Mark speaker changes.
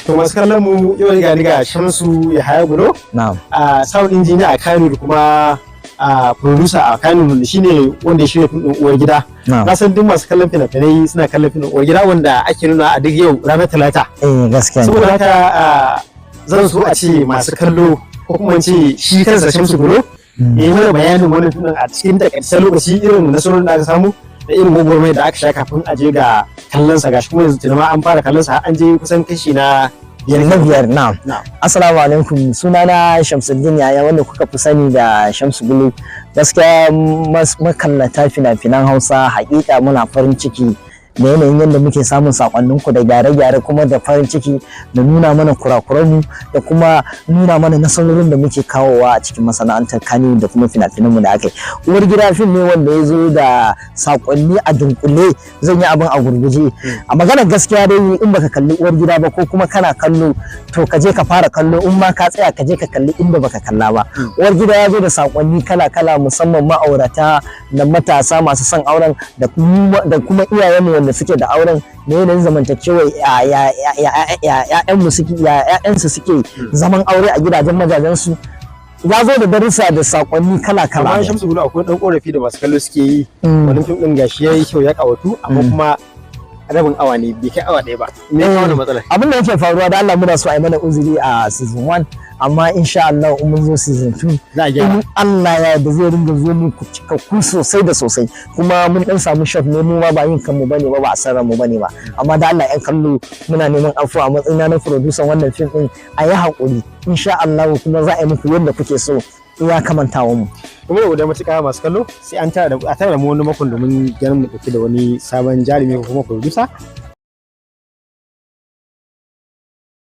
Speaker 1: To, masu kallon mu, yau ga ni ga Shamsu Yahaya Gulo,
Speaker 2: Na'am.
Speaker 1: a sound engineer a Kano da kuma a producer a Kano, da shine wanda ya shirya fim din Uwar Gida.
Speaker 2: Na'am.
Speaker 1: Na san duk masu kallon fina-finai suna kallon fim din Uwar Gida wanda ake nuna a duk yau ranar Talata.
Speaker 2: Eh, gaskiya ne.
Speaker 1: Saboda haka zan so a ce masu kallo, ko kuma in ce shi kansa Shamsu Gulo, ya yi mana bayanin wannan fim din a cikin takaitaccen lokaci, irin nasarorin da aka samu da irin gwagwarmayar da aka sha kafin a je ga kallon sa. Gashi kuma yanzu tuni ma an fara kallon sa, har an je kusan kashi na biyar.
Speaker 2: Na biyar, na'am.
Speaker 1: Na'am.
Speaker 2: Assalamu alaikum, sunana Shamsuddin Yaya, wanda kuka fi sani da Shamsu Gulu. Gaskiya makallata fina-finan Hausa, hakika muna farin ciki da yanayin yadda muke samun sakonninku da gyare-gyare, kuma da farin ciki da nuna mana kurakuranmu da kuma nuna mana nasarorin da muke kawowa a cikin masana'antar Kannywood da kuma fina-finanmu da aka yi. Uwar Gida fim ne wanda ya zo da sakonni a dunkule. Zan yi abin a gurguje. A maganar gaskiya dai, in baka kalli Uwar Gida ba, ko kuma kana kallo, to ka je ka fara kallo. In ma ka tsaya, ka je ka kalli inda baka kalla ba. Uwar Gida ya zo da sakonni kala-kala, musamman ma'aurata da matasa masu son auren da kuma iyayenmu wanda suke da auren, da yanayin zamantakewa ya'yanmu suke, ya'yansu suke zaman aure a gidajen mazajensu. Ya zo da darussa da sakonni kala-kala.
Speaker 1: Amma Shamsu Gulu, akwai dan korafi da masu kallo suke yi. Wannan fim din gashi yayi kyau, ya kawatu, amma kuma rabin awa ne, bai kai awa ɗaya ba. Me ya kawo wannan matsalar?
Speaker 2: Abin da yake faruwa, da Allah muna so a yi mana uzuri a season 1, amma insha Allah in mun zo season 2
Speaker 1: za a gyara.
Speaker 2: In Allah ya yarda, zai ringa zo muku cikakku sosai da sosai. Kuma mun dan samu shock ne, mu ma ba yin kanmu bane ba, ba a san mu bane ba. Amma da Allah yan kallo, muna neman afuwa a matsayina na producer wannan fim din, a yi haƙuri. Insha Allah kuma za a yi muku yadda kuke so, iya kamantawa mu.
Speaker 1: Kuma da matuƙa masu kallo, sai an tara da a tara da mu wani makon domin ganin mu ɗauke da wani sabon jarumi ko kuma producer.